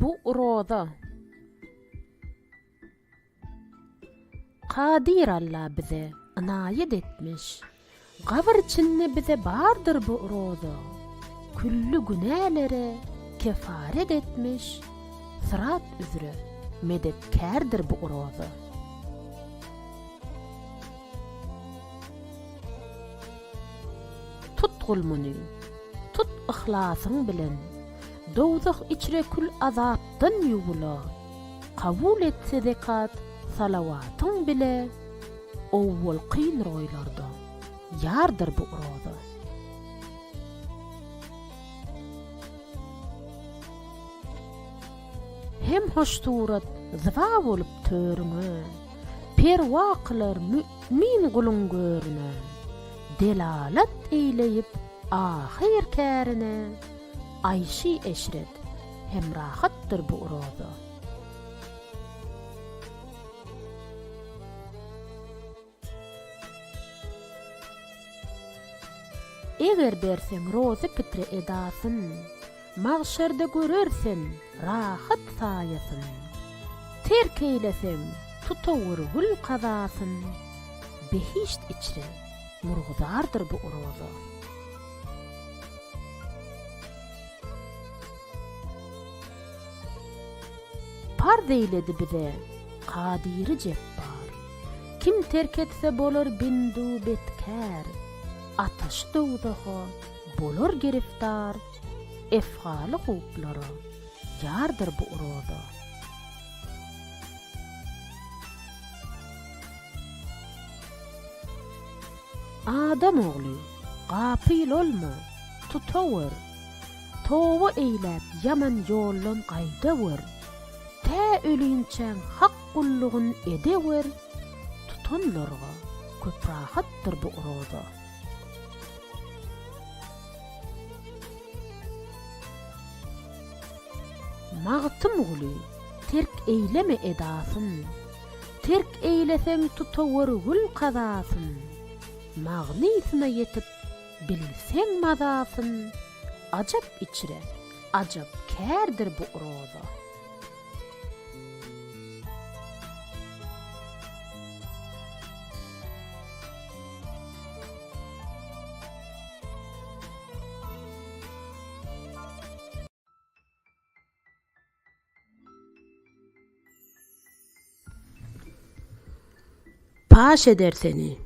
Bu roza. Kadyr Alla bize ynaýat etmiş. Gabyr içinde bize bardyr bu roza. Külli günälere kefaret etmiş, Syrat üzre medetkärdir bu roza. Tutgul muny, tut yhlasyň bilen, Dowzah içre kül azapdan ýuwula. Kabul etse zekat salawatyň bile, Owwal kyn roýlarda ýardyr bu roza. Hem hoş surat zyba bolup törüňe, Perwa kylar mü'min guluň görüne, Delalat eýleýip ahyr kärine, Aýşy-eşret hem rahatdyr bu roza. Eger berseň rozy pitre edasyn, Magşarda görer sen rahat saýasyn. Terk eýleseň tutawur gül kazasyn, Behişt içre murguzardyr bu roza. Parz eýledi bize Kadyry Jepbar. Kim terk etse bolar bindu betkär, Ataşy dowzaha bolar giriftar, Efgaly huplara ýardyr bu roza. Adam ogly, gapyl olma, tutawer, Toba eýläp ýaman ýoldan gaýdawer, Tä ölinçäň Hak gullugyn edewer, Tutanlarga köp rahatdyr bu roza. Magtymguly, terk eýleme edasyn, Terk eýleseň tutawer gül kazasyn, Magnysyna ýetip Bilseň mazasyn, ajap içre, ajap kärdir bu roza. Paş eder seni.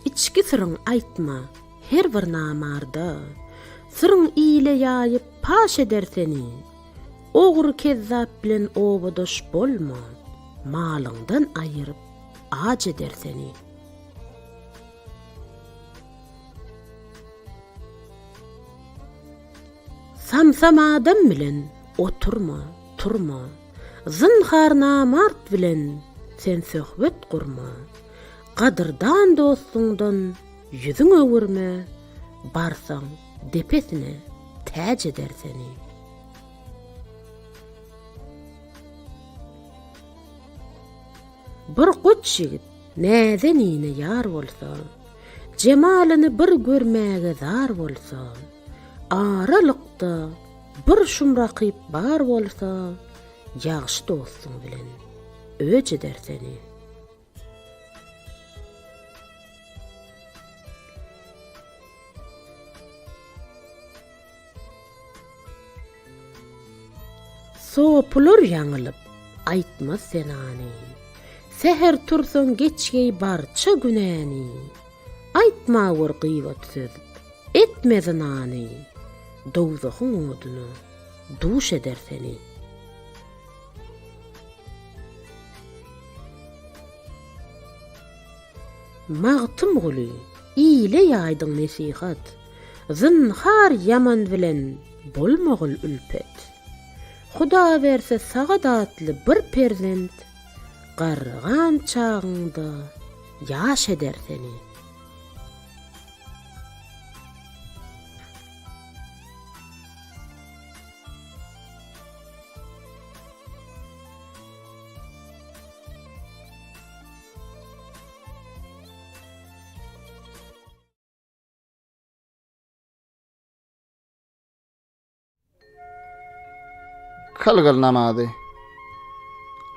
Içki syryň aýtma her bir namarda, Syryň ile ýaýyp paş eder seni. Ogry kezzap bilen obadaş bolma, Malyňdan aýyryp aç eder seni. Samsam adam bilen oturma, turma, Zynhar namart bilen sen söhbet gurma, Gadyrdan dostuňdan ýüzüň öwürme, Barsaň depesine täç eder seni. Bir goç ýigit näzenine ýar bolsa, Jemalyny bir görmäge zar bolsa, Aralykda bir şum rakyp bar bolsa, Ýagşy dostuň bilen öç eder seni. Sopular ýaňylyp, aýtmaz senany. Säher tursaň geçgeý barça günäni. Aýtmawur gybat söz, etme zynany. Dowzahyň oduna duş eder seni. Magtymguly, ile ýaýdyň nesihat. Zynhar ýaman bilen bolmagyl ülpet. Huda berse sagat atly bir perzent, Garrygan çagyňda ýaş eder seni. kylgyl namazy.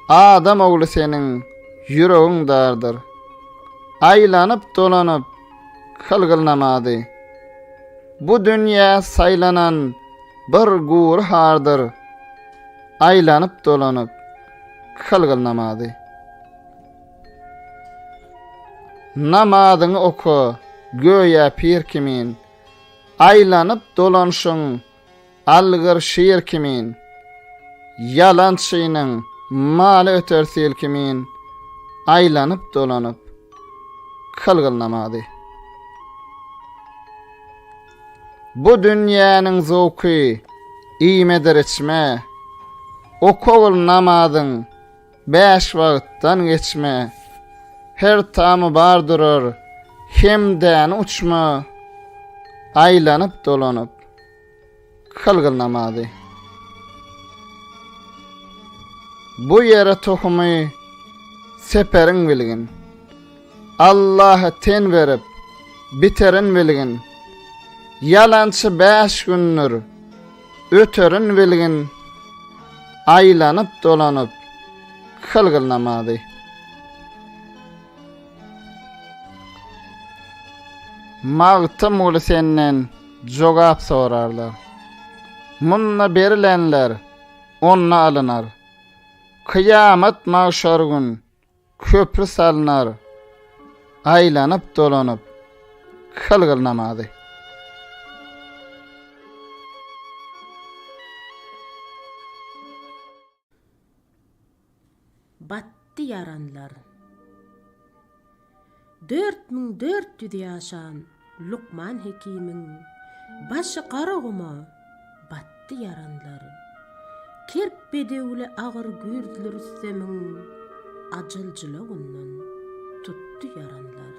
Adam ogly seniň ýüregiň dardyr. Aýlanyp-dolanyp kylgyl namazy. Bu dünýä saýlanan bir gury hardyr. Aýlanyp-dolanyp kylgyl namazy. Namazyňy oka göýä pir kimin. Aýlanyp-dolanşyň Algyr şir kimin, Ýalançynyň maly öter sil kimin, Aýlanyp-dolanyp, kylgyl namazy. Bu dünýäniň zowky iýmedir içme, Okagyl namazyň Bäş wagtdan geçme, Her tamy bar durar, hemdäni uçma, Aýlanyp-dolanyp, kylgyl namazy. Bu ýere tohumy seperin bilgin, Allaha ten berip, biterin bilgin, Ýalançy bäş gündür, öterin bilgin, Aýlanyp-dolanyp, kylgyl namazy. Magtymguly senden jogap sorarlar. Munda berilenler onda alynar. Kyýamat magşar gün Köpri salynar, aýlanyp-dolanyp, kylgyl namazy. Batdy ýaranlar. 4400 ýaşan Lukman hekimiň başy gara guma batdy ýaranlar. Kerk bedewli agyr gürzli Rüstemiň ajal jylawyndan tutdy ýaranlar.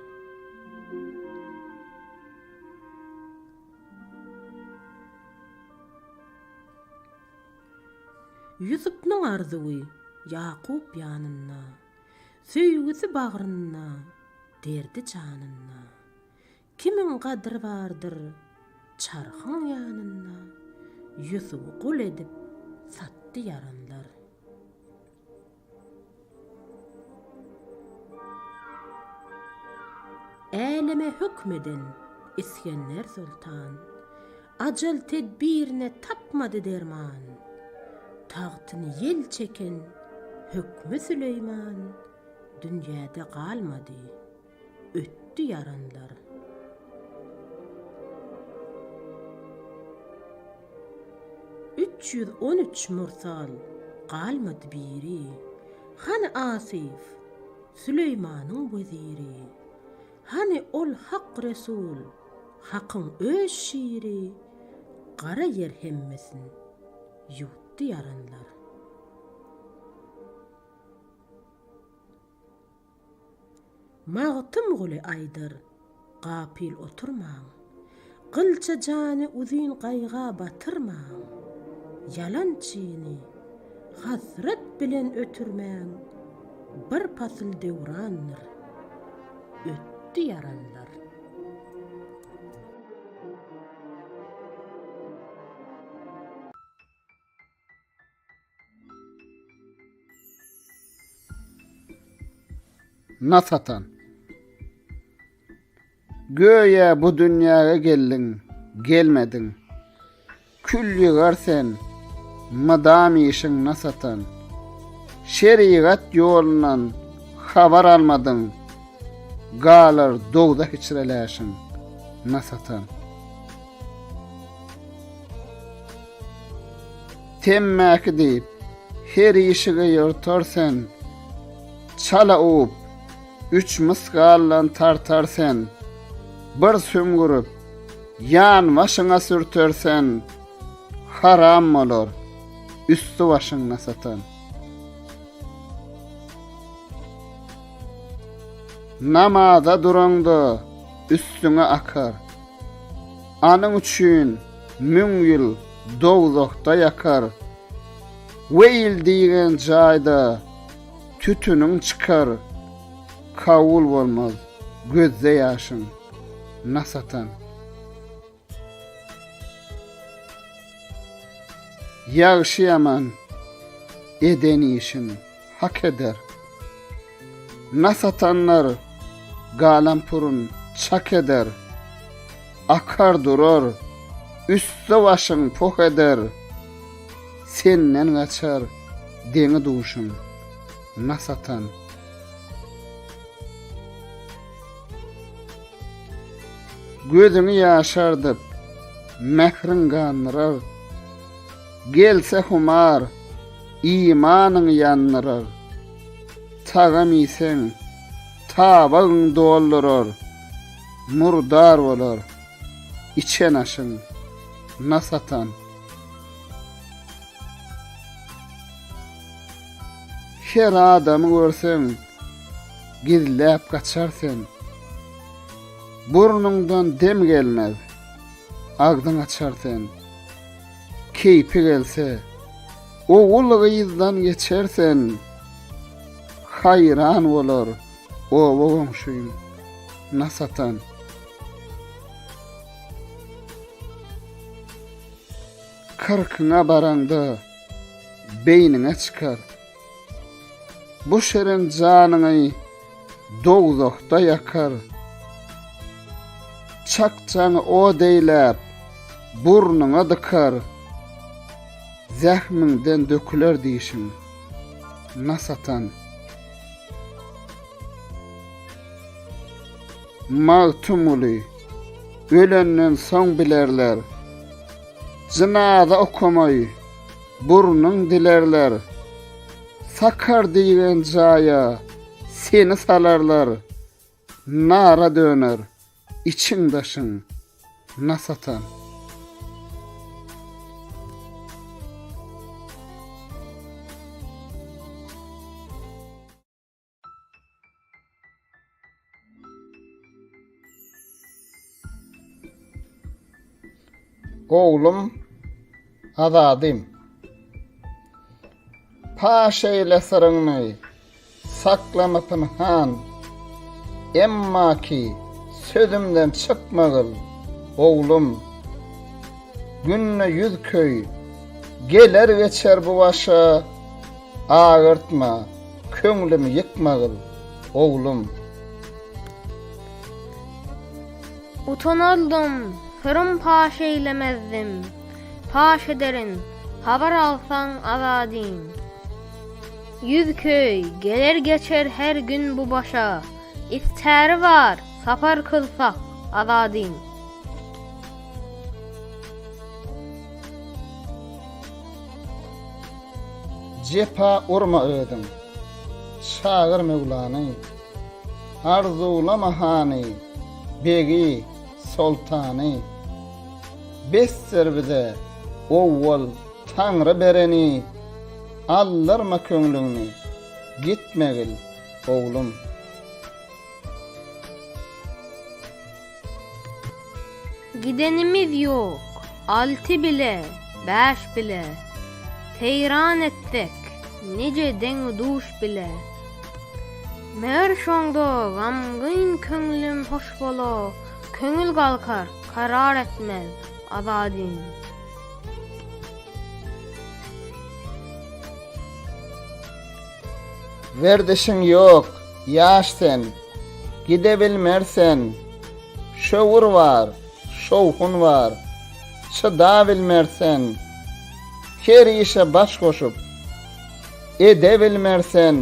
Ýusupnyň arzuwy Ýakup ýanynda, Söýgüsi bagrynda, derdi janynda. Kimiň gadry bardyr çarhyň ýanynda, Ýusuby gul edip satdy ýaranlar. Äleme hökm eden Isgender soltan, Ajal tedbirine tapmady derman. Tagtyny ýel çeken hökmi Süleýman, Dünýäde galmady. Ötdi ýaranlar. 313 mursal galmady biri. Hany Asyf, Süleýmanyň weziri? Hany ol hak Resul, Hakyň öz şiri? Gara ýer hemmesin ýuwtdy ýaranlar. Magtymguly aýdar, Gapyl oturmaň, Gylça jany uzyn gaýga batyrmaň, Ýalançyny hasrat bilen ötürmäň, Bir pasyl döwrandyr, ötdi ýaranlar. Nas atan. Göýä bu dünýäge geldiň, gelmediň. Kül ýygar sen, mydam işiň nas atan. Şerigat ýolundan habar almadyň, Galar dowzah içre läşiň, nas atan. Temmäki diýip, her işige ýortar sen, Çala uwup, üç mysgaldan tartar sen, Bir sümgürip, ýan başyňa sürter sen, Haram bolar, üsti-başyňda satan. Namaza duraňda üstüňe akar. Anyň üçin müň ýyl dowzahda ýakar. Weýl diýgen jaýda tütüniň çykar, Kabul bolmaz gözde ýaşyň, nas atan. Ýagşy-ýaman. Eden işin hak eder. Nas atanlar galampurun çak eder. Akar durar, üsti-başyň poh eder. Senden gaçar deňi-duşuň, nas atan. Gözüňi ýaşardyp, mähriň gandyrar. Gelse humar, imanyňy ýandyrar. Tagam iýseň, tabagyň doldurar. Murdar bolar içen aşyň, nas atan. Her adamy görseň, gizläp gaçar sen. Burnuňdan dem gelmez, agzyň açar sen. Keýpi gelse, ogul-gyzdan geçer sen. Haýran bolar oba goňşyň, nas atan. Kyrkyňa baraňda beýniňe çykar. Bu şirin janyňy dowzahda ýakar. Çakjaňy od eýläp, burnuňa dykar. Zähmiňden döküler dişiň, nas atan. Magtymguly, ölenden soň bilerler. Jynaza okamaý, burnuň dilerler. Sakar diýgen jaýa seni salarlar, Nara döner içiň-daşyň nas atan. Oglum Azadym. Paş eýle syryňny, saklama pynhan. Emma ki sözümden çykmagyl, oglum. Günde ýüz köý, geler geçer bu başa, Agyrtma, köňlümi ýykmagyl, oglum. Utanardym, syrym paş eýlemezdim, Paş ederin, habar alsaň Azadym. Ýüzköý, geler-geçer her gün bu başa, Istäri bar, sapar kylsak, Azadym. Jepa urma özüň, çagyr Möwlany, Arzuwlama hany, begi, soltany. Besdir bize owwal Taňry bereni, Aldyrma köňlüňi, gitmegil, oglum. Gidenimiz ýok, alty bile, bäş bile, Seýran etsek, nije deň-u-duş bile. Meger şoňda gamgyn köňlüm hoş bola, Köňül galkar, karar etmez, Azadym. Werzişiň ýok, ýaş sen, gidebilmer sen. Şöwür bar, şowhun bar, çydabilmer sen. Her işe baş goşup, edebilmer sen.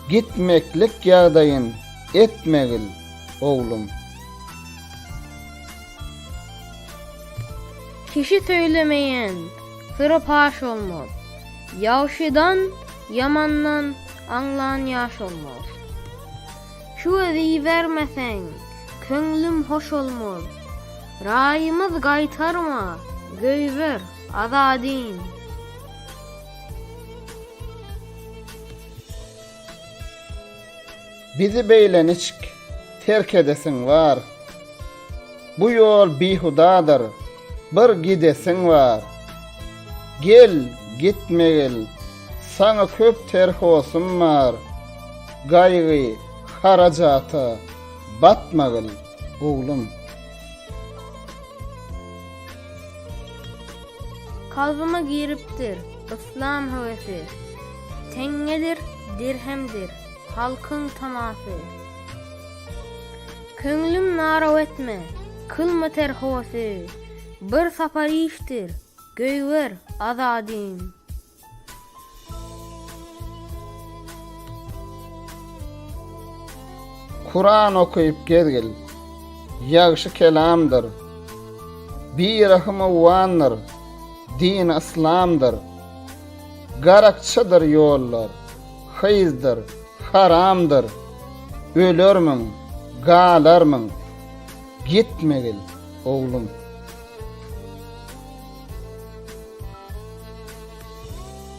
Gitmeklik ýagdaýyn etmegil, oglum. Kişi söýlemeýän syry paş olmaz. Ýagşydan, ýamandan aňlan ýaş olmaz. Şu gözi ibermeseň, köňlüm hoş olmaz. Raýymyz gaýtarma, göýber, Azadym. Bizi beýle niçik terk edesiň bar? Bu ýol bihudadyr, bir gidesiň bar. Gel, gitmegil, saňa köp terhosum bar. Gaýgy, harajata batmagyl, oglum. Kalbyma giripdir yslam höwesi, Teňňedir, dirhemdir halkyň tamasy. Köňlüm naraw etme, kylma terhosy, Bir sapar işdir, göýber, Azadym. Kuran okyp gezgil, ýagşy kelamdyr. Birahym owandyr, dini yslamdyr. Garakçydyr ýollar, hyzdyr, haramdyr. Ölermiň, galarmyň, gitmegil, oglum.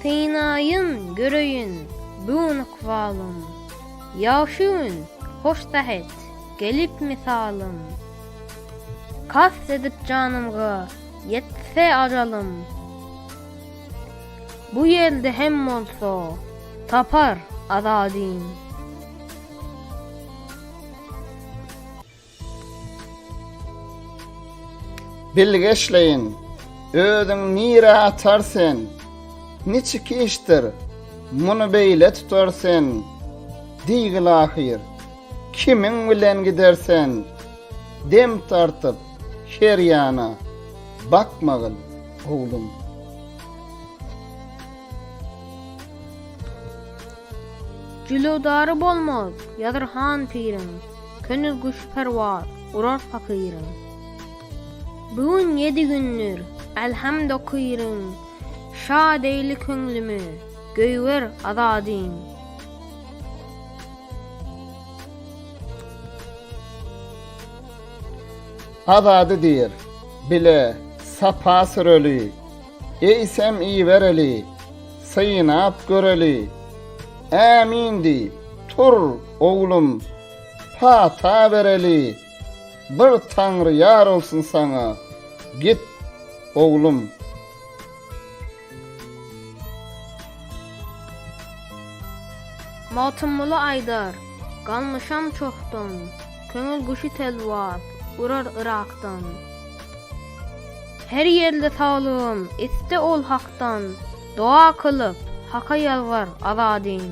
Synaýyn, göreýin, bu gün ykbalym. Ýagşy gün, hoş sähet, gelip mysalym. Kast edip janymga, ýetse ajalym. Bu ýerde hem bolsa, tapar Azadym. Bilgeşleýin, özüň nirä atar sen? Niçik işdir, muny beýle tutar sen? Diýgil ahyr, kimiň bilen gider sen? Dem tartyp, her ýana bakmagyl, oglum. Jülewdary bolmaz Ýazyr han piriň, Köňül guşy perwaz urar pakyryň. Bu gün ýedi gündür, Älhamd okyryň, Şad eýle köňlümi, göýber Azadym. Azady diýr, bile sapa süreli, Eýsem ibereli, synap göreli. Ämin diý, tur, oglum, pata bereli, Bir Taňry ýar bolsun saňa, git, oglum. Magtymguly aýdar, Galmyşam çohdan, Köňül guşy telwas urar Yrakdan. Her ýerde saglygym iste ol Hakdan, Doga kylyp, Haka ýalbar Azadym.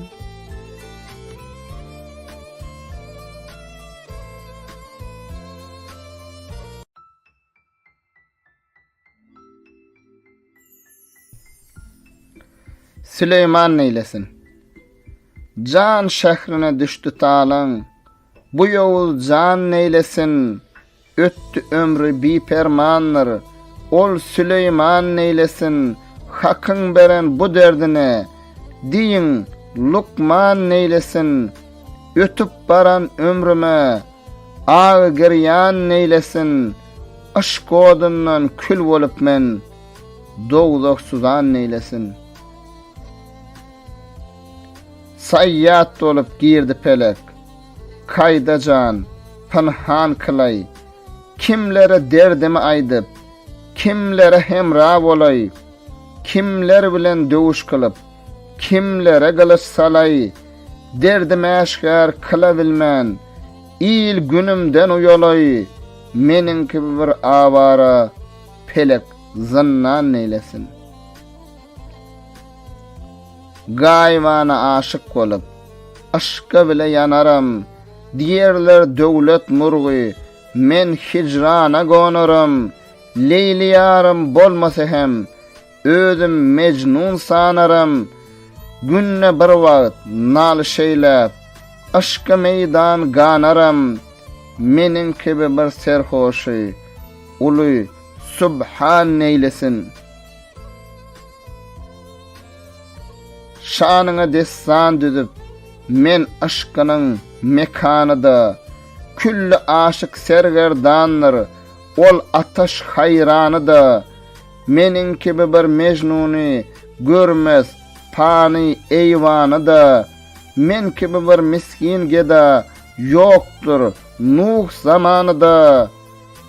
Süleýman neýlesin? Jan şährine düşdi talaň, Bu ýowuz jan neýlesin? Ötdi ömri bipermandyr, Ol Süleýman neýlesin? Hakyň beren bu derdine, Diýiň, lukman neýlesin? Ötüp baran ömrüme, Agy girýan neýlesin? Yşk odundan kül bolup men, Dowzah suzan neýlesin. Saýýat bolup girdi pelek, Kaýda jan, pynhan kylaý. Kimlere derdimi aýdyp, Kimlere hemra bolaý. Kimler bilen döwüş kylyp, Kimlere gylyç salaý. Derdim äşgär kyla bilmän, Il-günümden uýalaý. Meniň kibi bir awara Pelek zyndan neýlesin. Gaýybana aşyk bolup, Yşka bile ýanaram, Diýerler döwlet murgy, Men hijrana gonaram. Leýli ýarym bolmasa hem, Özüm Mejnun sanaram. Günde bir wagt nalyş eýläp, Yşky meýdan ganaram. Meniň kibi bir serhoşy, Uly Subhan neýlesin. Şanyňa dessan düzüp, men yşkynyň mekanyda, Külli aşyk sergerdandyr, ol ataş haýranyda, Meniň kibi bir Mejnuny görmez pany eýwanyda, Men kibi bir misgin geda ýokdur Nuh zamanyda,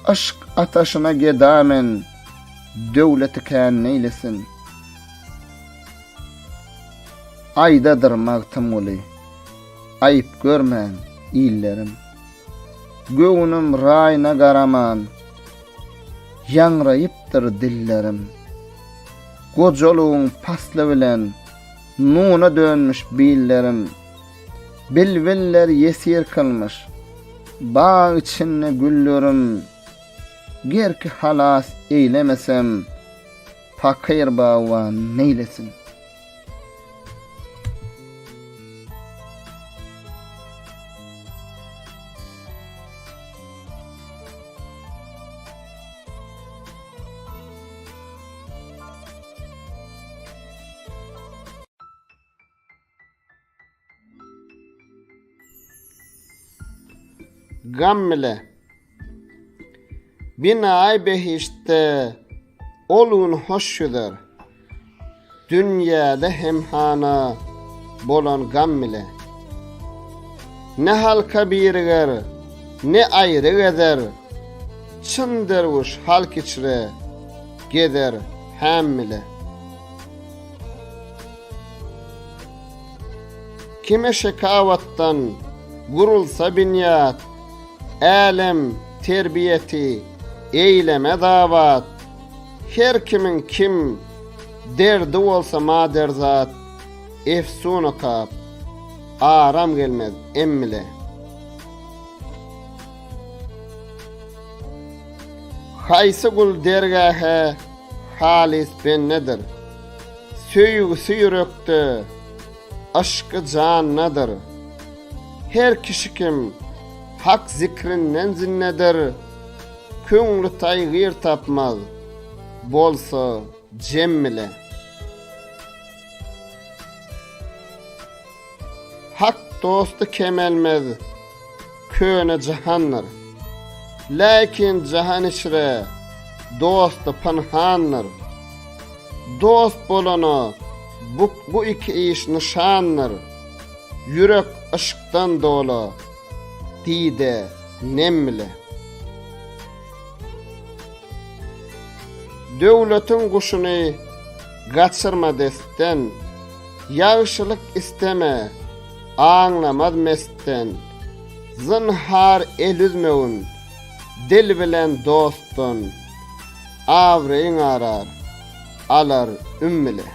Yşk ataşyna geda men, döwleti kän neýlesin. Aýdadyr Magtymguly, aýyp görmäň, illerim. Göwnüm raýyna garaman, ýaňraýypdyr dillerim. Gojalygyň pasly bilen nuna dönmüş billerim. Bilbiller ýesir kylmyş, bag içinde güllerim. Ger ki halas eýlemesem, pakyr bagban neýlesin? Gam bile. Binaý behiştde ol gün hoş ýüzer. Dünýäde hemhana bolan gam bile. Ne halka biriger, ne aýry gezer, Çyn derwüş halk içre gezer häm bile. Kime şekawatdan gurulsa binýat, Älem terbiýeti eýlemez abat. Her kimiň kim derdi bolsa maderzat, Efsun okap, aram gelmez em bile. Haýsy gul dergähe halys bendedir, Söýgüsi ýürekde, yşky jandadyr. Her kişi kim Hak zikrinden zindedir, Köňli taýgyr tapmaz, bolsa jem bile. Hak dosty kemelmez, köne jahandyr. Läkin jahan içre dosty pynhandyr. Dost bolana bu, bu iki iş nyşandyr. Ýürek yşkdan dola, dide nem bile. Döwletiň guşuny gaçyrma destden, Ýagşylyk isteme, aňlamaz mestden. Zynhar el üzmegin, dil bilen dostdan, Abraýyň arar, alar üm bile.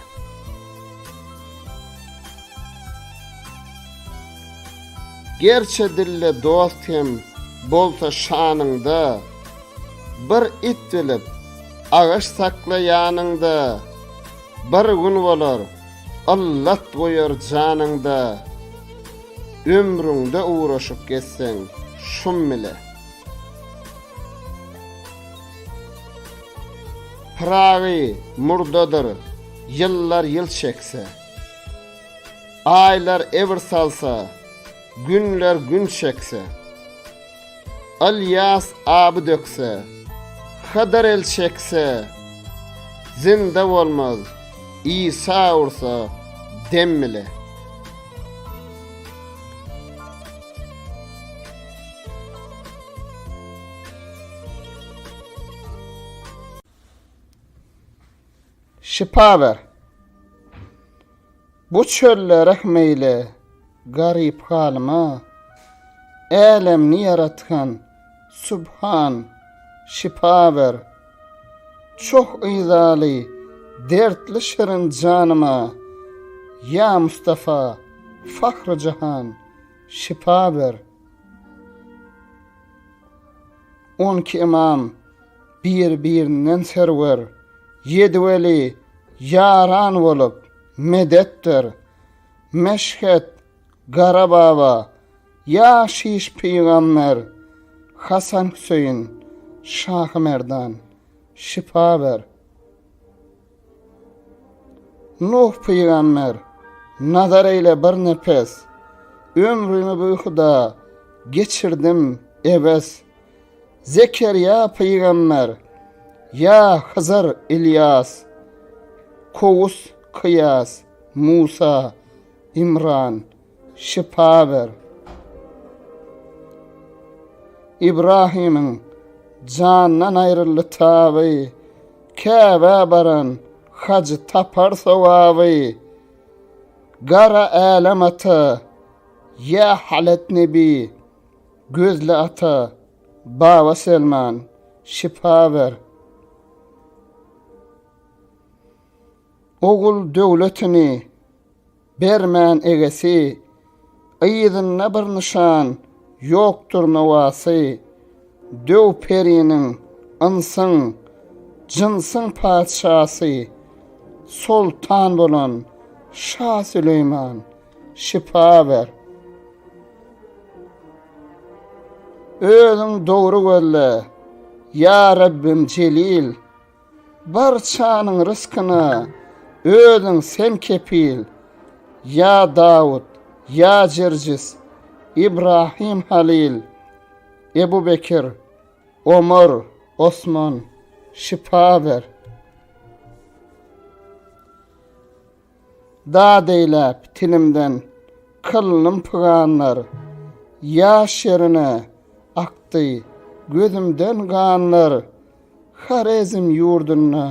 Gerçe dilde dost hem bolsa şanyňda, Bir it bilip, agaç sakla ýanyňda, Bir gün bolar, yllat goýar janyňda, Ömrüňde ugraşyp gezseň şum bile. Pyragy murdadyr, ýyllar ýyl çekse. Aýlar ebr salsa, günler gün çekse. Ylýas aby dökse, Hydyr el çekse, Zynda bolmaz, Isa ursa dem bile. Şypa ber. Bu çölde rehm eýle garyp halyma, Älemni ýaratgan Subhan şypa ber. Çoh yzaly dertli şirin janyma, Ýa Mustafa fahry jahan şypa ber. On iki ymam bir-birinden serwer, Ýedi weli ýaran bolup medet ber. Meşhet, Gara baba, ýa Şiş pygamber, Hasan Hüseýin, Şahy Merdan, şypa ber. Nuh pygamber, nazar eýle bir nepes, Ömrümi bihuda geçirdim ebes. Zekerýa pygamber, ýa Hyzyr, Ylýas, Kowus, Kyýas, Musa, Imran, şypa ber. Ybrahymyň jandan aýryldy taby, Käbä baran hajy tapar sogaby. Gara älem ata, ýa Halet nebi, Gözli ata, Baba Selman, şypa ber. Ogul döwletini bermän egesi, Yzynda bir nyşan ýokdur nowasy. Döw periniň, ynsyň, jynsyň patyşasy, Soltan bolan şa Süleýman, şypa ber. Özüň dogry gözle, ýa Rabbim Jelil, Barçanyň ryskyna özüň sen kepil, Ýa Dawut, ýa Jirjis, Ibrahim Halyl, Ebu Bekir, Omar, Osman, şypa ber. Dat eýläp tilimden kyldym pyganlar, Ýaş ýerine akdy gözümden ganlar, Horezm ýurdunda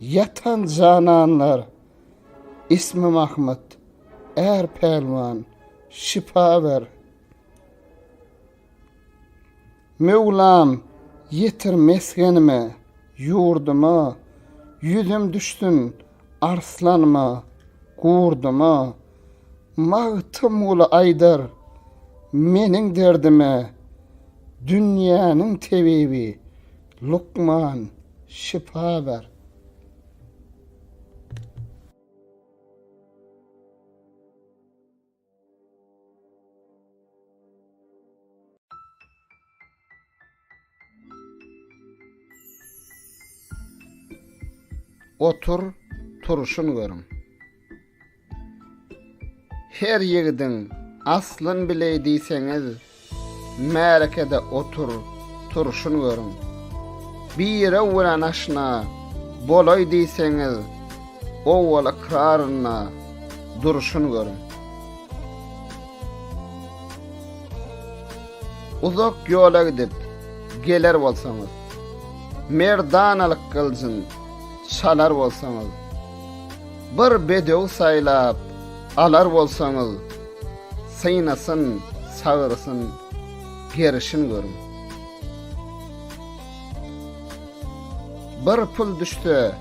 ýatan jananlar, Ismi Mahmyt, är pälwan, şypa ber. Möwlam, ýetir mesgenime, ýurduma, Ýüzüm düşsün arslanyma, gurduma. Magtymguly aýdar meniň derdime, Dünýäniň tebibi, lukman, şypa ber. Otur, turşun görüň. Her ýigidiň aslyn bileý diýseňiz, Märekede otur, turşun görüň. Birew bilen aşna bolaý diýseňiz, Owwal ykrarynda durşun görüň. Uzak ýola gidip, geler bolsaňyz, Merdanalyk gyljyn çalar bolsaňyz, Bir bedew saýlap alar bolsaňyz, Synasyn, sagrysyn, gerişin görüň. Bir pul düşse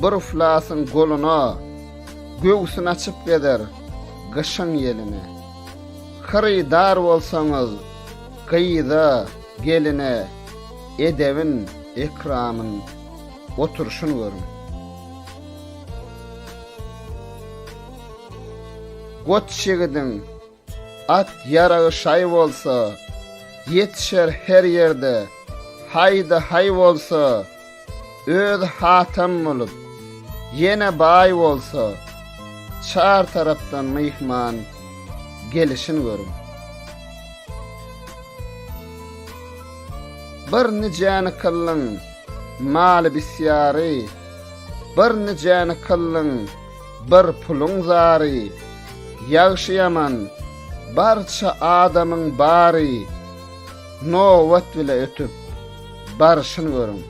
bir uflasyň goluna, Göwsüni açyp gezer gyşyň ýeline. Hyrydar bolsaňyz gyza, geline, Edebin, ekramyn, oturşyn görüň. Goç ýigidiň at ýaragy şaý bolsa, Ýetişer her ýerde, haýda-haý bolsa, Özi hatam bolup, ýene baý bolsa, Çar tarapdan myhman gelişin görüň. Bir nijäni kyldyň maly bisýary, Bir nijäni kyldyň bir puluň zary, Ýagşy-ýaman barça adamyň bary, Nobat bile ötüp barşyn görüň.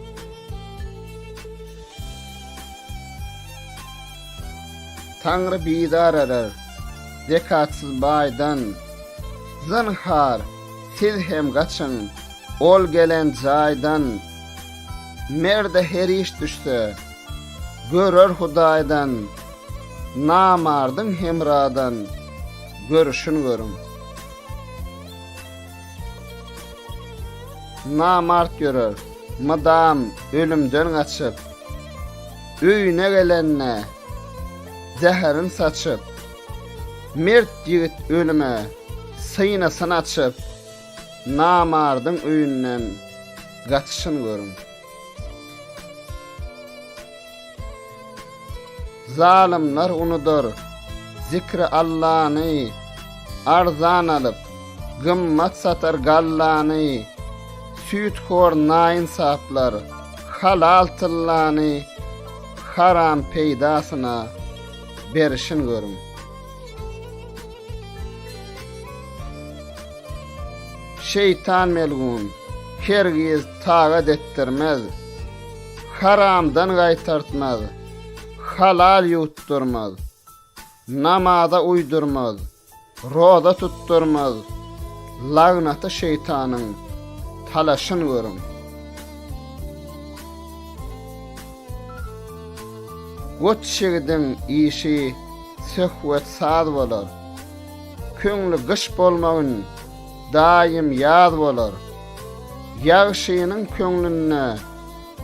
Taňry bizar eder zekatsyz baýdan, Zynhar, siz hem gaçyň ol gelen jaýdan. Merde her iş düşse, görer Hudaýdan, Namardyň hemradan görüşin görüň. Namart ýörer, mydam ölümden gaçyp, Öýüne gelende zäherin saçyp, Mert ýigit ölüme synasyn açyp, Namardyň öýünden gaçyşyn görüň. Zalymlar unudar zikri Allany, Arzan alyp, gymmat satar gallany, Süýthor naýynsaplar halal tyllany, Haram peýdasyna berişin görüň. Şeýtan melgun hergiz tagat etdirmez, Haramdan gaýtartmaz, halal ýuwtdurmaz, Namaza uýdurmaz, roza tutdurmaz, Lagnaty şeýtanyň talaşyn görüň. Goç ýigidiň işi söhbet saz bolar. Köňli gyş bolmagyn, daýym ýaz bolar. Ýagşynyň köňlünde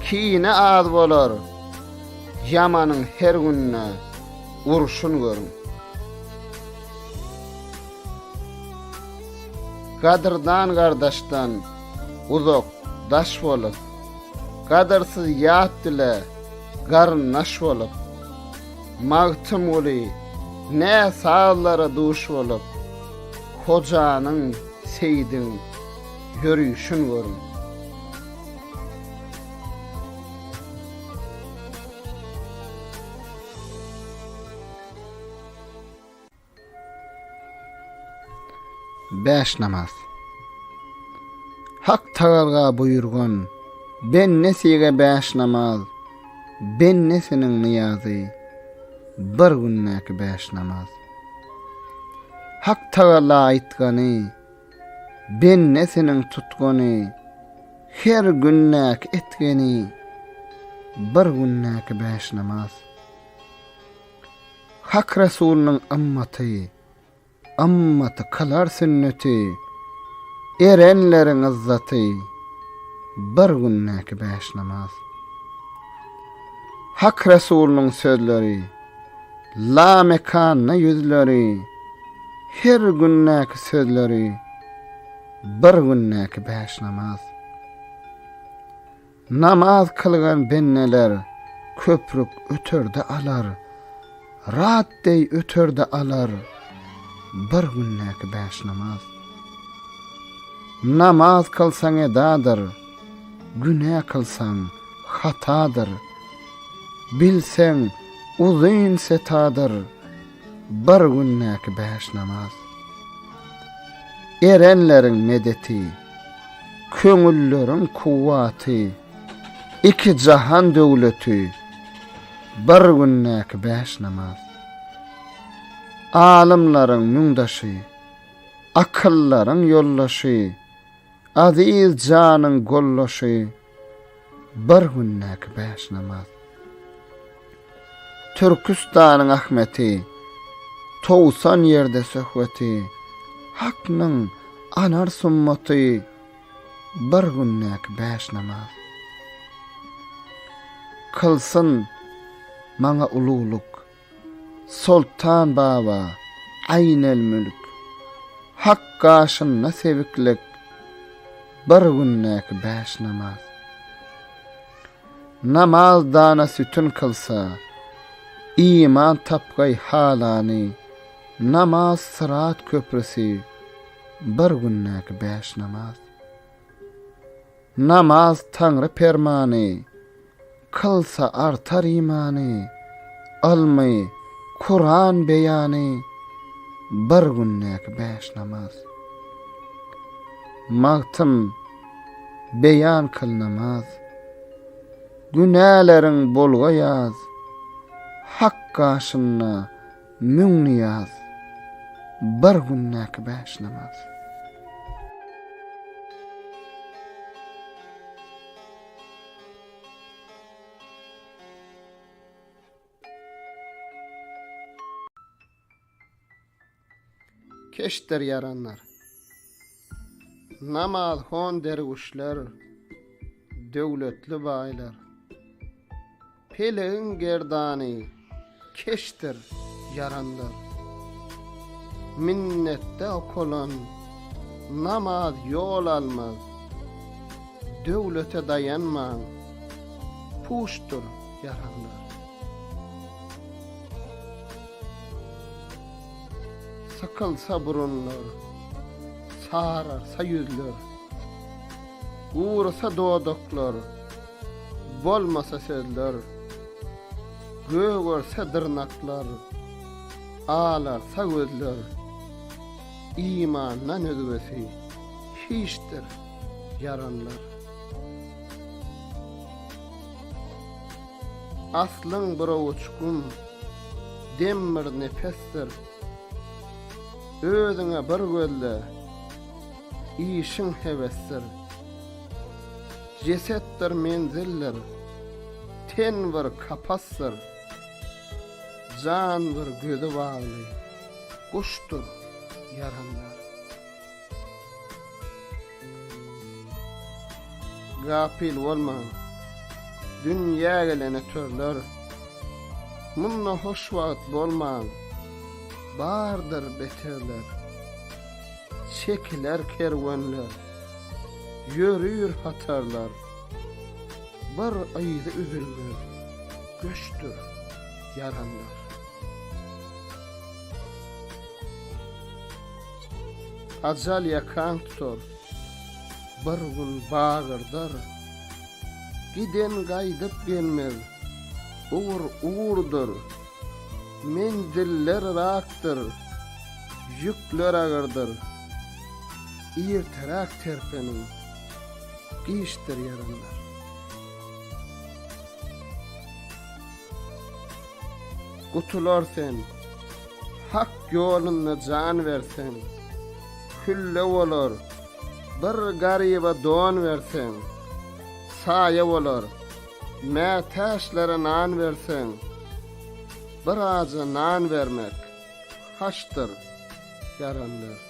kine az bolar. Ýamanyň her günde urşun görüň. Gadyrdan gardaşdan uzak, daş bolup, Gadyrsyz ýat bile garyndaş bolup, Magtymguly nä sazlara duş bolup, Hojanyň, Seýidiň ýörüşin görüň. Bäş namaz. Hak Tagalga buýurgan, Bennesige bäş namaz, Bennesiniň nyýazy, Bir gündäki bäş namaz. Hak Tagala aýtgany, Bennesiniň tutgany, Her gündäki etgeni, Bir gündäki bäş namaz. Hak Resulynyň ymmaty, Ymmaty kylar sünneti, Erenleriň yzzaty, Bir gündäki bäş namaz. Hak Resulynyň sözleri, Lamekanda ýüzleri, Her gündäki sözleri, Bir gündäki bäş namaz. Namaz kylgan bendeler köprük öterde alar, Rat deý öterde alar bir gündäki bäş namaz. Namaz kylsaň edadyr, günä kylsaň hatadyr, Bilseň uzyn setadyr bir gündäki bäş namaz. Erenleriň medeti, köňülleriň kuwwaty, Iki jahan döwleti, bir gündäki bäş namaz. Alymlaryň müňdaşy, akyllaryň ýoldaşy, Aziz janyň goldaşy, bir gündäki bäş namaz. Türküstanyň Ahmeti, 90 ýerde söhbeti, Haknyň anar summaty, bir gündäki bäş namaz. Kylsyn maňa uluglyk, Soltan baba, Aýnel mülk, Hak gaşynda sebiklik, bir gündäki bäş namaz. Namaz dana sütün kylsa, iman tapgaý halany, Namaz syrat köprüsi, bir gündäki bäş namaz. Namaz Taňry permany, kylsa artar imany, Ylmy, Kuran beýany, bir gündäki bäş namaz. Magtym, beýan kyl namaz. Günäleriň bolga ýaz, Hak gaşynda müň nyýaz, Bir gündäki bäş namaz. Keşdir ýaranlar. Namazhon derwüşler, döwletli baýlar. Pelegiň gerdany keşdir ýaranlar. Minnetde okalan namaz ýol almaz. Döwlete daýanmaň, puşdur ýaranlar. Sykylsa burunlar, sararsa ýüzler, Gurysa dodaklar, bolmasa sözler, Gögerse dyrnaklar, alarsa gözler, Imandan özgesi hiçdir, ýaranlar. Aslyň bir owuç gum, dem bir nepesdir. Özüňe bir gözle, işiň hebesdir. Jeset bir menzildir, ten bir kapasdyr. Jan bir göze bagly guşdur ýaranlar. Gapyl bolmaň, dünýä gelene törler. Munda hoş wagt bolmaň, bardyr beterler. Çekiler kerwenler, ýörür hatarlar. Bir yzy üzülmez göçdür ýaranlar. Ajal ýakaň tutar, bir gün bagyrdar. Giden gaýdyp gelmez, ugur ugurdyr. Menziller yrakdyr, ýükler agyrdyr. Irteräk terpeniň, giçdir ýaranlar. Gutular sen, Hak ýolunda jan berseň, Hülle bolar, bir garyba don berseň, Saýa bolar, mätäçlere nan berseň, Bir aja nan bermek haçdyr, ýaranlar.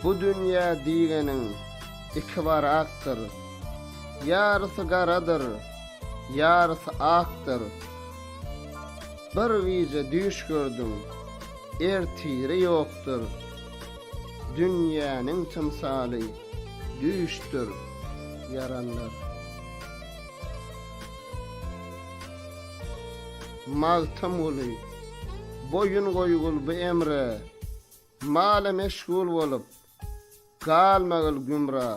Bu dünýä diýgeniň ikibarakdyr. Ýarysy garadyr, ýarysy akdyr. Bir gije düýş gördüň, ertiri ýokdur. Dünýäniň tymsaly düýşdür, ýaranlar. Magtymguly, boýun goýgul bu emre, Mala meşgul bolup, galmagyl gümra.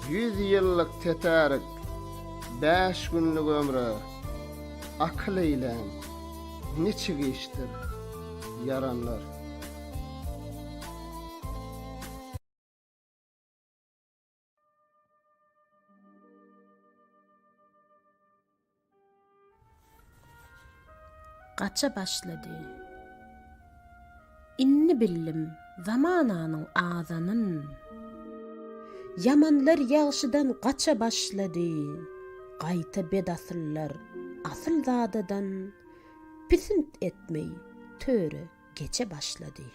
Ýüz ýyllyk tetärik, bäş günlük ömre, Akyl eýlän, niçik işdir, ýaranlar. Gaça başlady. Indi bildim zamananyň azanyn. Ýamanlar ýagşydan gaça başlady. Gaýta bedasyllar asylzadadan pisint etmeý töre geçe başlady.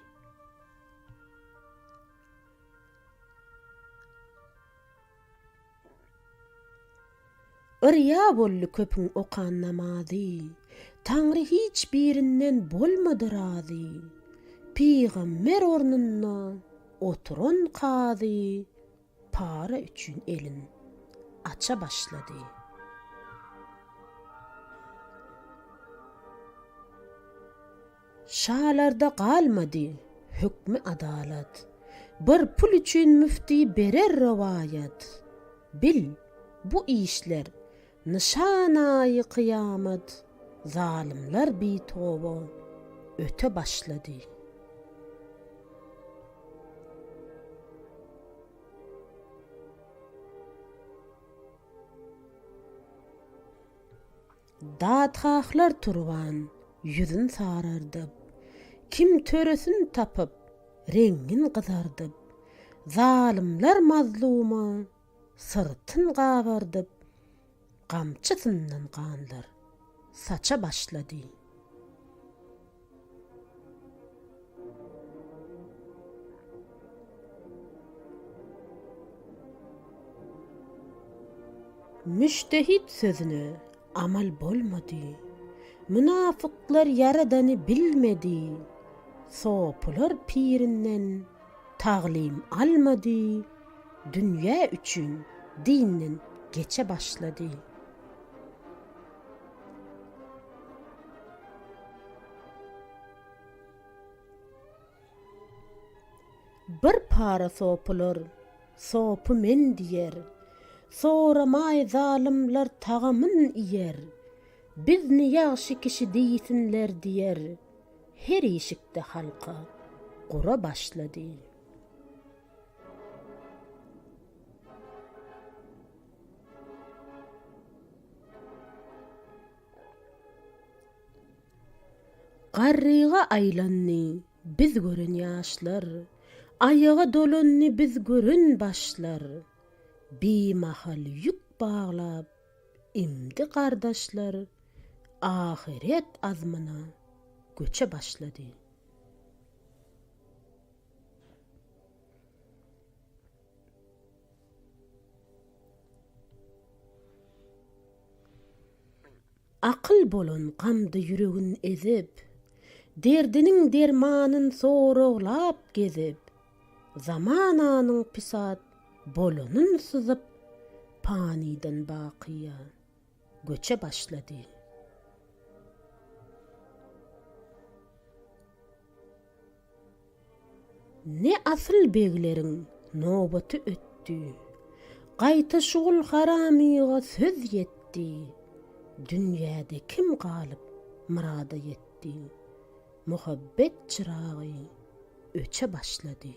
Yrýa boldy köpüň okan namazy, Taňry hiç birinden bolmady razy. Pygamber ornunda oturan kazy Para üçin elin aça başlady. Şalarda galmady hökmi adalat, Bir pul üçin müfti berer rowaýat. Bil, bu işler nyşanaýy kyýamat, Zalymlar bitoba öte başlady. Dadgahlar turban ýüzün sarardyp, Kim töresin tapyp, reňňin gyzardyp, Zalymlar mazluma syrtyn gabardyp, Gamçysyndan ganlar saça başlady. Müjtehit sözüne amal bolmady. Mynafyklar Ýaradany bilmedi. Sopular pirinden taglym almady, dünýä üçin dinden geçe başlady. Bir para sopular, Sopy men diýer. Soramaý zalymlar tagamyn iýer. Bizni ýagşy kişi diýsinler diýer. Her işikde halka gura başlady. Garryga aýlandy biz gören ýaşlar, Aýaga dolandy biz gören başlar. Bimahal ýük baglap, imdi gardaşlar ahyret azmyna göçe başlady. Akyl bolan gamda ýüregin ezip, Derdiniň dermanyn soraglap gezip, Zamananyň pisat bolanyn syzyp, Panydan bakyýa göçe başlady. Ne asyl begleriň nobaty ötdi, Gaýta şugul haramyga söz ýetdi, Dünýäde kim galyp myrada ýetdi, Muhabbet çyragy öçe başlady.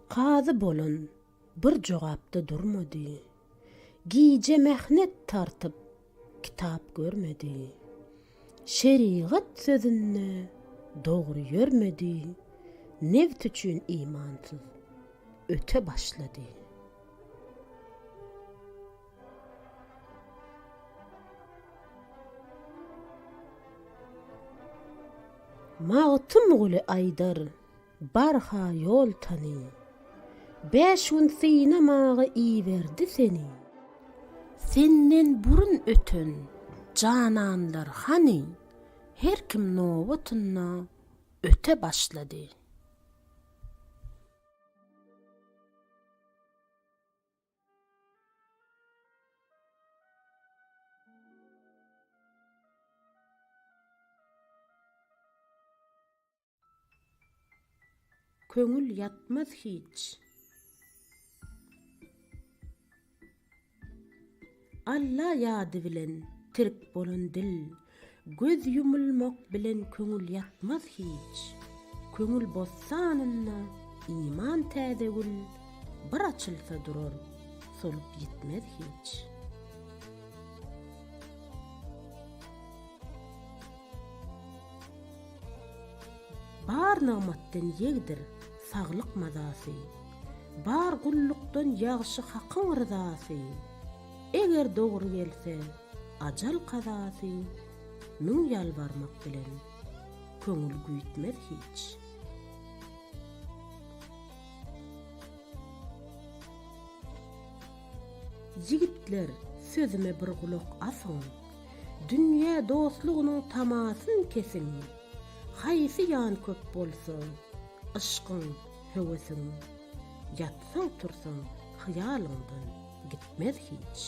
Kazy bolan Bir jogapda durmady. Gije mähnet tartyp, kitap görmedi. Şerigat sözünde dogry ýörmedi, Neft üçin imansyz öte başlady. Magtymguly aýdar, Barha ýol tany. Bäş gün synamaga iberdi seni. Senden burun öten jananlar hany, Her kim nobatynda öte başlady. Köňül ýatmaz hiç. Alla ýady bilen tirk bolan dil, Göz ýumulmak bilen köňül ýatmaz hiç. Köňül bossanynda iman täze gül, Bir açylsa durar, solup ýitmez hiç. Bar nygmatdan ýegdir saglyk mazasy, Bar gullukdan ýagşy Hakyň ryzasy. Eger dogry gelse ajal kazasy, Müň ýalbarmak bilen köňül güýtmez hiç. Ýigitler, sözüme bir gulak asyň! Dünýä dostlugynyň tamasyn kesiň! Haýsy ýan köp bolsa, yşkyň, höwesiň, Ýatsaň-tursaň hyýalyňdan gitmez hiç.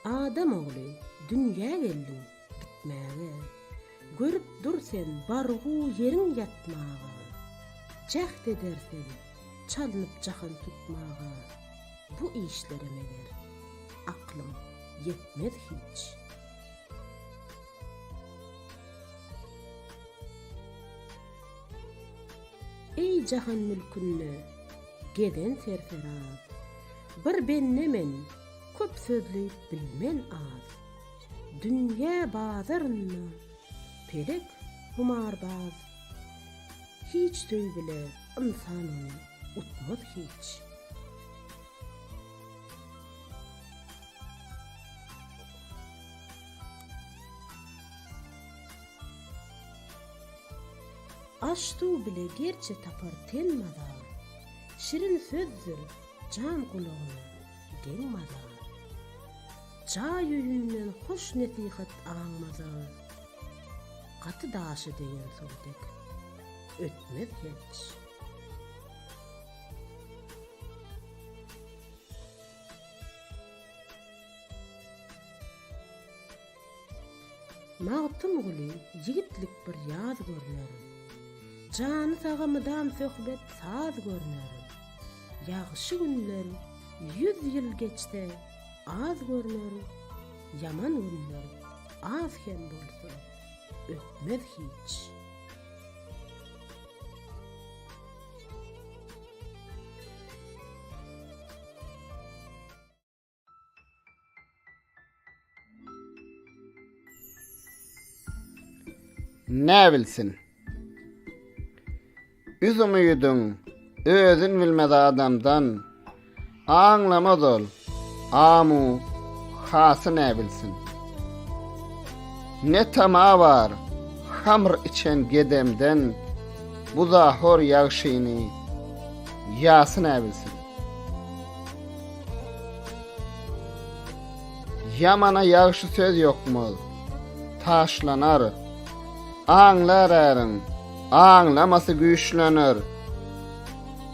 Adam ogly, dünýä geldiň gitmäge, Görüp dur sen bargu ýeriň ýatmaga, Jäht eder sen çalnyp jahan tutmaga, Bu işlere meger, aklyň ýetmez hiç. Eý jahan mülkünde gezen serferaz, Bir bende men, köp sözleýip bilmen az. Dünýä bazarynda pelek humarbaz, Hiç söý bile ynsan ony utmaz hiç. Aş-suw bile gerçe tapar ten maza, Şirin sözdür jan gulagyna deň maza. Jaý öýünden hoş nesihat aňmaza, Gaty daşa degen suw dek ötmez hiç. Magtymguly ýigitlik bir ýaz görner. Jany saga mydam söhbet saz görner. Ýagşy günler ýüz ýyl geçse az görner, Ýaman günler az hem bolsa ötmez hiç. Näbilsin? Üz umydyň özün bilmez adamdan, Aňlamaz ol, amu hasy näbilsin? Ne tama bar hamr içen gedemden, Buzahor ýagşyny ýasy näbilsin? Ýamana ýagşy söz ýokmaz, taşlanar. Aňlar äriň, aňlamasy güýçlener.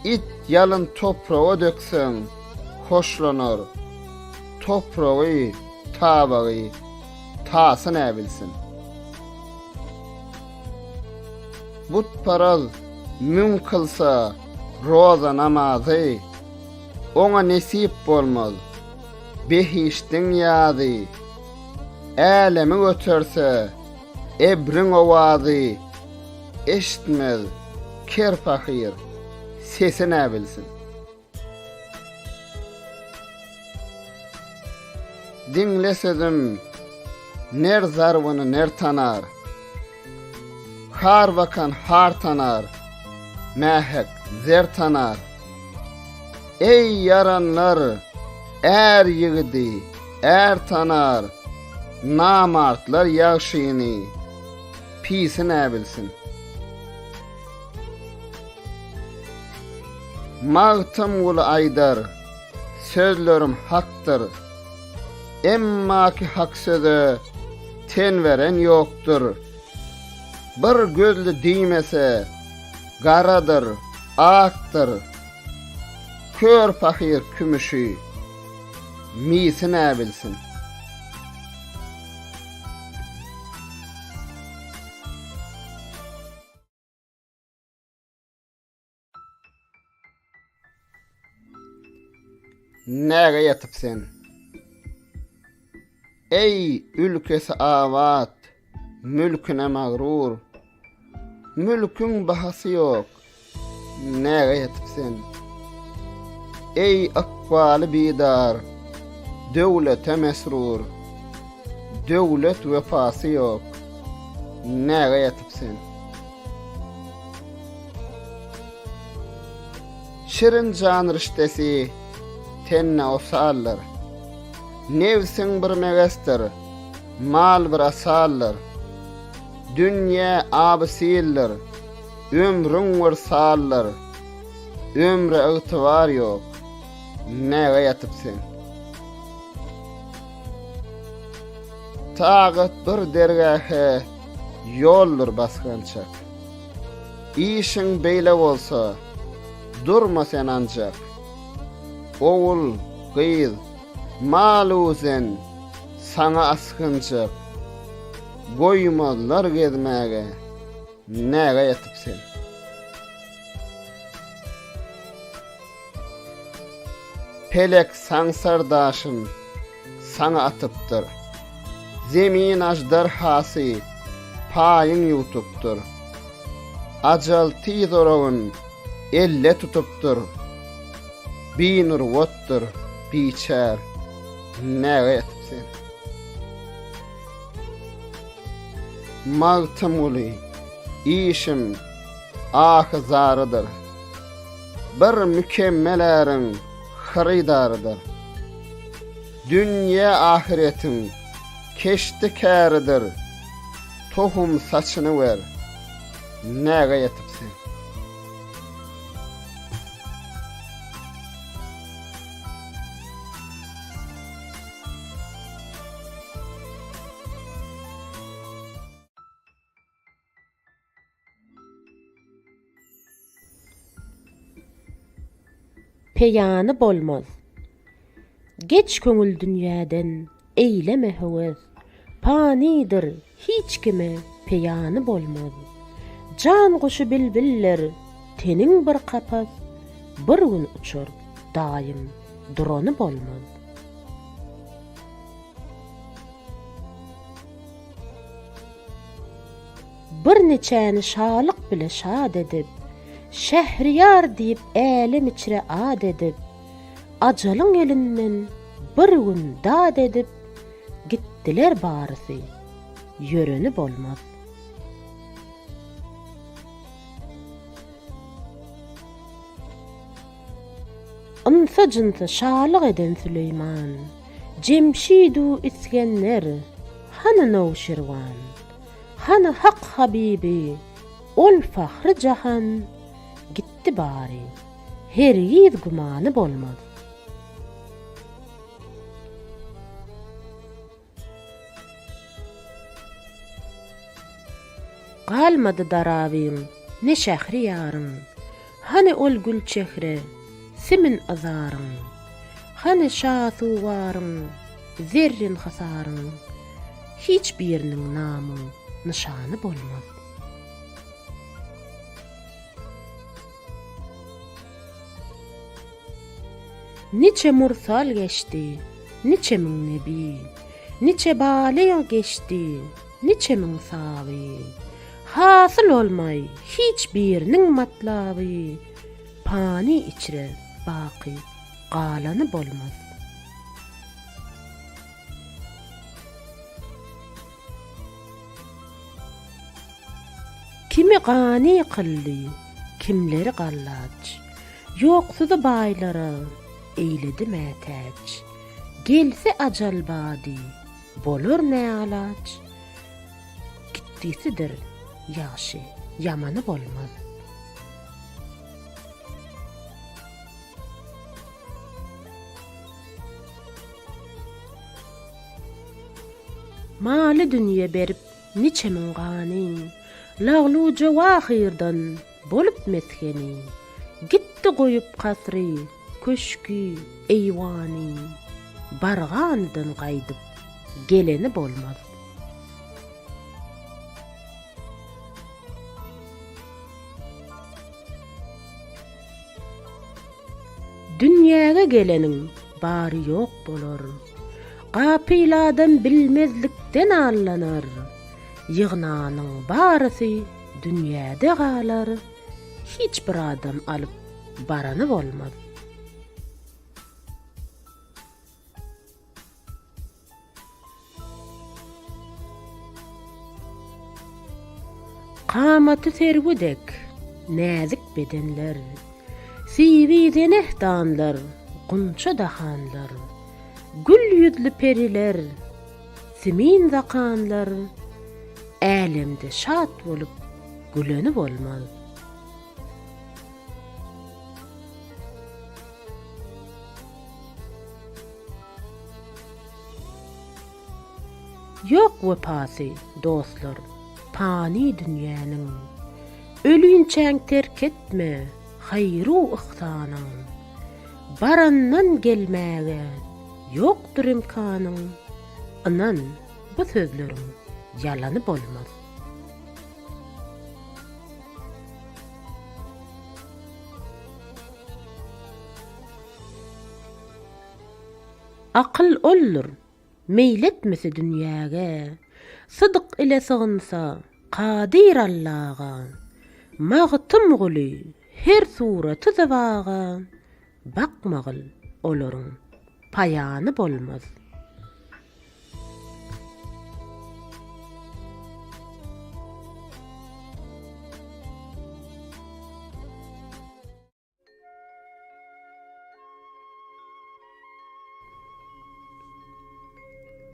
It ýalyn topraga dökseň, hoşlanar. Topragy, tabagy, tasy näbilsin. Butparaz müň kylsa roza namazy, Oňa nesip bolmaz behişdiň ýazy. Älemi göterse ebriň owazy, Eşitmez ker pahyr sesi näbilsin. Diňle sözüm, ner zarbyny ner tanar. Har bakan har tanar, mähek zer tanar. Eý, ýaranlar, är ýigidi är tanar, Namartlar ýagşyny, pisi näbilsin. Magtymguly aýdar, Sözlerim hakdyr. Emmaki hak söze ten beren ýokdur. Bir gözli diýmese, garadyr, akdyr. Kör pahyr kümüşi, misi näbilsin. Näge ýatyp sen? Eý, ülkesi abat, mülküne magrur. Mülküň bahasy ýok, näge ýatyp sen? Eý, ykbaly bidar, döwlete mesrur. Döwlet wepasy ýok, näge ýatyp sen? Şirin jan riştesi tende osaldyr. Nebsiň bir megesdir, mal bir asaldyr. Dünýä aby-sildir, ömrüň bir saldyr. Ömre ygtybar ýok, näge ýatyp sen? Tagat bir dergähe ýoldur basgançak. Işiň beýle bolsa, durma sen anjak. Ogul, gyz, mal-u-zen saňa asgynjak. Goýmazlar gezmäge, näge ýatyp sen? Pelek saňsar daşyn saňa atypdyr. Zemin aždarhasy paýyň ýuwtupdyr. Ajal tiz oragyn elde tutupdyr. Binurwatdyr biçär, näge ýatyp sen? Magtymguly, işim ahy-zarydyr. Bir mükemmel äriň hyrydarydyr. Dünýe ahyretiň keşdi-käridir, Tohum saçyny ber, näge ýetip sen? Peýany bolmaz. Geç köňül dünýäden, eýleme höwes, Panydyr, hiç kime peýany bolmaz. Jan guşy bilbiller, teniň bir kapas, Bir gün uçar, daýym durany bolmaz. Bir niçäni şalyk bile şat edip, Şähriýar diýip älem içre at edip, Ajalyň elinden bir gün dat edip, Gitdiler barysy, ýöreni bolmaz. Ynsa-jynsa şalyk eden Süleýman, Jemşid-u Isgender, hany Nowşirwan? Hany Hak Habibi, ol fahry jahan? Gitdi bary, hergiz gümany bolmaz. Galmady darabyň, ne şähri ýaryň, Hany ol gülçehre, simin yzaryň? Hany şasuwaryň, zerrin hysaryň? Hiç biriniň namu, nyşany bolmaz. Niçe mursal geçdi, niçe müň nebi, Niçe balyg geçdi, niçe müň saby. Hasyl olmaý hiç biriniň matlaby, Pany içre baky galany bolmaz. Kimi gany kyldy, kimleri gallaç, Ýoksuzy baýlara eýledi mätäç. Gelse ajal bady, bolar näalaç, Gitdisidir ýagşy, ýamany bolmaz. Maly-dünýe berip niçe müň gany, Laglu-jowahyrdan bolup mesgeni, Gitdi goýup kasry, köşgi, eýwany, Barganydan gaýdyp geleni bolmaz. Dünýäge geleniň bary ýok bolar. Gapyl adam bilmezlikden allanar. Ýygnanyň barysy dünýäde galar, hiç bir adam alyp barany bolmaz. Kamaty serwi dek näzik bedenler, Sibi zenehdanlar, gunça dahanlar, Gül ýüzli periler, simin zakanlar Älemde şat bolup güleni bolmaz. Ýok wepasy, dostlar, pany dünýäniň. Ölinçäň terk etme haýru-yhsanyň. Barandan gelmäge ýokdur imkanyň. Ynan, bu sözleriň ýalany bolmaz. Akyl oldur, meýl etmese dünýäge, Sydk ile sygynsa, Kadyr Allaga. Magtymguly, her suraty zybaga, Bakmagyl, olaryň paýany bolmaz.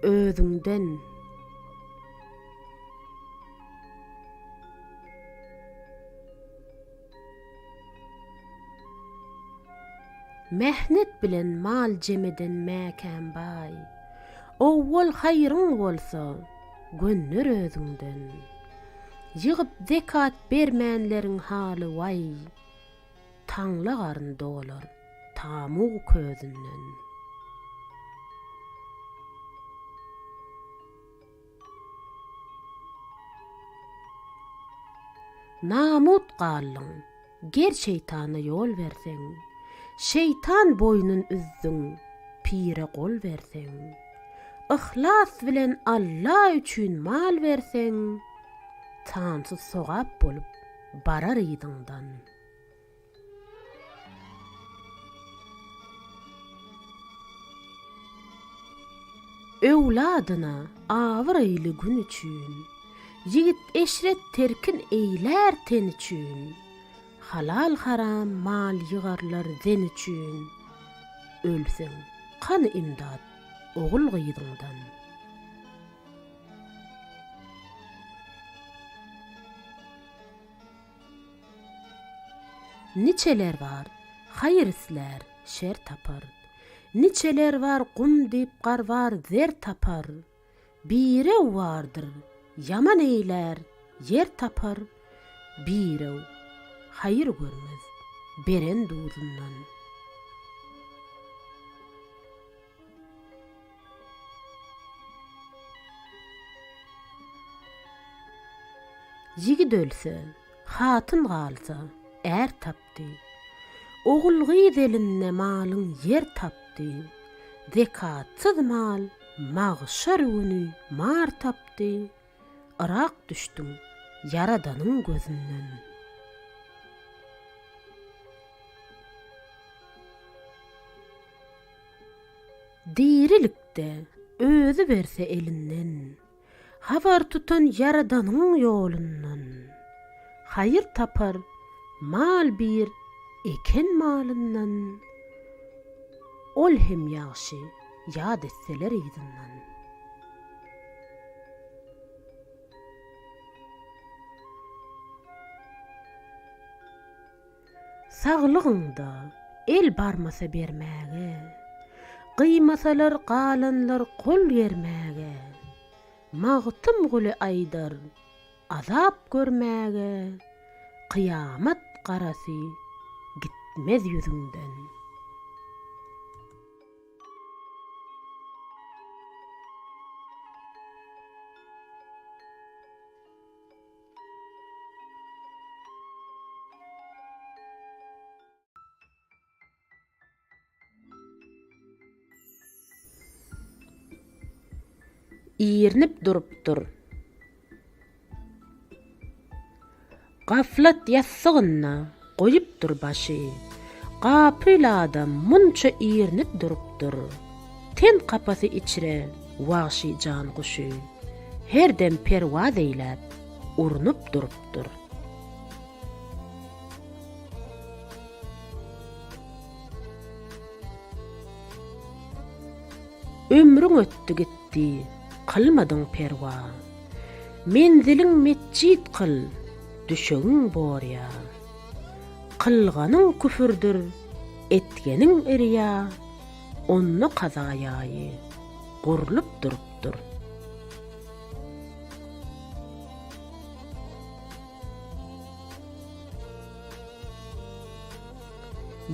Özüňden. Mähnet bilen mal jem eden mäkäm baý, Owwal haýryň bolsa, gönder özüňden. Ýygyp zekat bermänleriň haly waý, Taňla garyn dolar tamug közünden. Namut galdyň, ger şeýtana ýol berseň, Şeýtan boýnun üzdüň, pire gol berseň. Yhlas bilen Alla üçin mal berseň, Sansyz sogap bolup barar yzyňdan. Öwladyna abraýly gün üçin, Ýigit eşret terkin eýlär ten üçin, Halal-haram mal ýygarlar zen üçin. Ölseň, kany imdat ogul-gyzyňdan? Niçeler bar, haýyr islär, şer tapar. Niçeler bar, gum diýip garbar, zer tapar. Birew bardyr, ýaman eýlär, ýer tapar, Birew haýyr görmez, beren duzundan. Ýigit ölse, hatyn galsa, är tapdy. Ogul-gyz elinde malyň ýer tapdy. Zekatsyz mal magşar güni mar tapdy. Yrak düşdüň Ýaradanyň gözünden. Dirilikde özi berse elinden, Habar tutan Ýaradanyň ýolundan. Haýyr tapar mal bir eken malyndan, Ol hem ýagşy ýat etseler yzyndan. Saglygyňda el barmasa bermäge, Gyýmasalar galanlar gol germäge, Magtymguly aýdar, azap görmäge, Kyýamat garasy gitmez ýüzüňden. Irnip durupdyr. Gaflat ýassygynda goýupdyr başy. Gapyl adam munça irnip durupdyr. Ten kapasy içre wagşy jan guşy. Her dem perwaz eýläp, urnup durupdyr. Ömrüň ötdi gitdi, kylmadyň perwa. Menziliň metjit kyl, düşegiň borýa. Kylganyň küfürdir, etgeniň irýa, Onda kaza ýaýy gurlup durupdyr.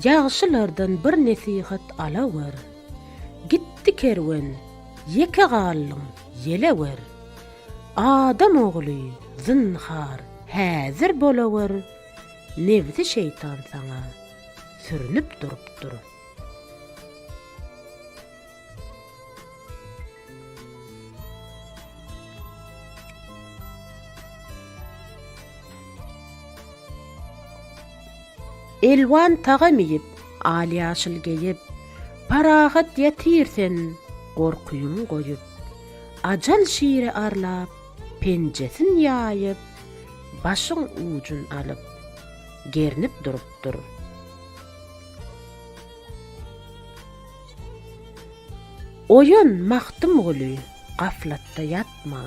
Ýagşylardan bir nesihat alawer. Gitdi kerwen, ýeke galdyň, ýelewer. Adam ogly, zynhar, häzir bolawer, Nebsi şeýtan saňa sürnüp durupdyr. Elwan tagam iýip, al-ýaşyl geýip, Parahat ýatyr sen, gorkyňy goýup. Ajal şiri arlap, penjesin ýaýyp, Başyň ujun alyp, gernip durupdyr. Oýan, Magtymguly, gaflatda ýatma,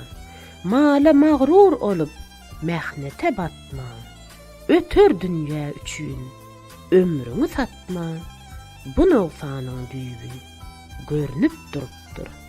Mala magrur olup, mähnete batma, Öter dünýä üçin ömrüňi satma, Bu nogsanyň düýbi görnüp durupdyr.